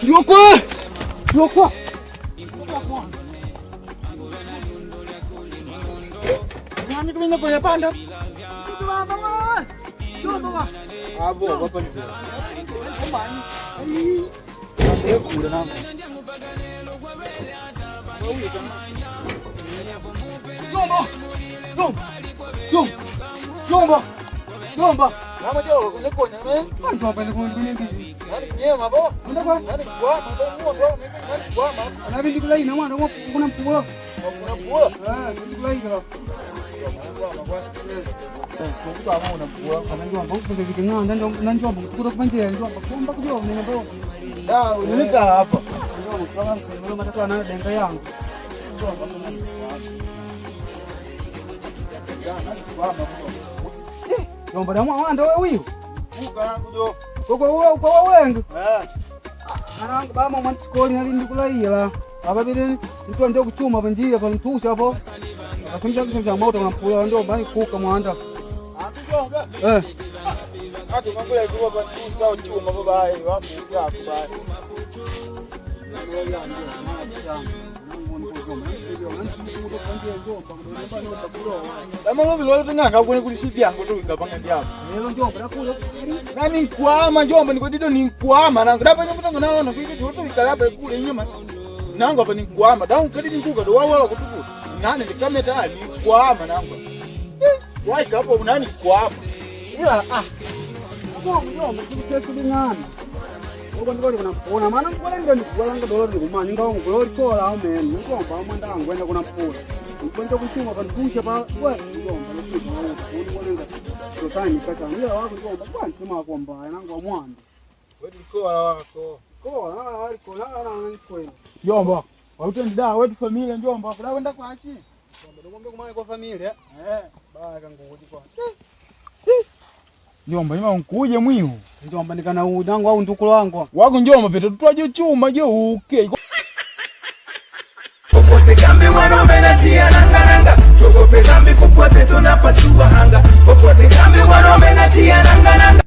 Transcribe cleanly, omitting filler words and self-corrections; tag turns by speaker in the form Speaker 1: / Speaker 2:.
Speaker 1: Yokwa! Yokwa!
Speaker 2: Nani kumenya kwenye panda? Abo, hapa ni. Kula nangu.
Speaker 1: Yomba! Yomba! Yomba! Yomba! Yomba!
Speaker 2: Nama jo kwenye konya me.
Speaker 1: Njomba ni kunindi.
Speaker 2: Nani nyema bo?
Speaker 1: Unda kwa?
Speaker 2: Nani kwa ma bo muwa bo nani kwa ma?
Speaker 1: Anabi ndikulai na mwana kuna mpula.
Speaker 2: Kuna pula.
Speaker 1: Ah, ndikulai kwa.
Speaker 2: Kwa ma kwa. Kwa ma una pula.
Speaker 1: Ana njomba kupeleka ng'anda na njomba kutoka kwa njomba kumba kujo mimi ndo.
Speaker 2: Da, unika hapa.
Speaker 1: Njomba kwa msemo matatu ana denga yangu. Njomba
Speaker 2: Da, nani kwa ma bo?
Speaker 1: Njomba da mwana wewe wiyo.
Speaker 2: Uka nangu jo.
Speaker 1: Kwa wewe kwa wengi.
Speaker 2: Eh.
Speaker 1: Anangu bama mwana sikoli na bindu kulaila. Aba bili mtu ndio kuchuma panjia pa mtusha hapo. Akasomja kusomja moto na mpula ndio bani kuka mwanda.
Speaker 2: Antujonga.
Speaker 1: Eh.
Speaker 2: Ati mangula ikuwa pa tusa chuma bo bai, wapo yako bai. Kama lobi lolo tenganga kune kuli sipi yangu tu ikapanga ndiapo.
Speaker 1: Lelo njomba nakula.
Speaker 2: Nani nkwama njomba niko dido ni nkwama nangu. Dapa nyumba naona kuike choto ikalapa kule nyuma. Nangu hapa ni nkwama. Dangu kadi nikuka do wala kutuku. Nani ndikameta ni nkwama nangu. Wai kapo nani nkwama.
Speaker 1: Ila ah. Abo njomba ndikuteku dingana. Uko ndiko kuna pona maana ngwenda ni kuwalanga dolori ni kumanya ngawo ngolori kola au mene njomba mwanda ngwenda kuna pona. Ngwenda kuchuma pa ndusha pa we njomba nikupa na uko ngwenda. Tosani kata ila wako njomba kwa ntima kwa mbaya nangu wa mwanda.
Speaker 2: Wewe ndikola wako.
Speaker 1: Kola na wali kola na na nkwenda.
Speaker 2: Njomba. Waute nda wetu familia njomba. Kuda kwenda kwachi.
Speaker 1: Njomba ndombe kumanya kwa familia.
Speaker 2: Eh.
Speaker 1: Baya kanguji kwa.
Speaker 2: Njomba ima nkuje mwihu.
Speaker 1: Njomba nikana udangu au ndukulu wangu.
Speaker 2: Wako njomba pete tutwaje chuma je uke.
Speaker 3: Popote kambi wanaume natia nanga nanga, tuogope zambi popote tunapasua anga. Popote kambi wanaume natia nanga nanga.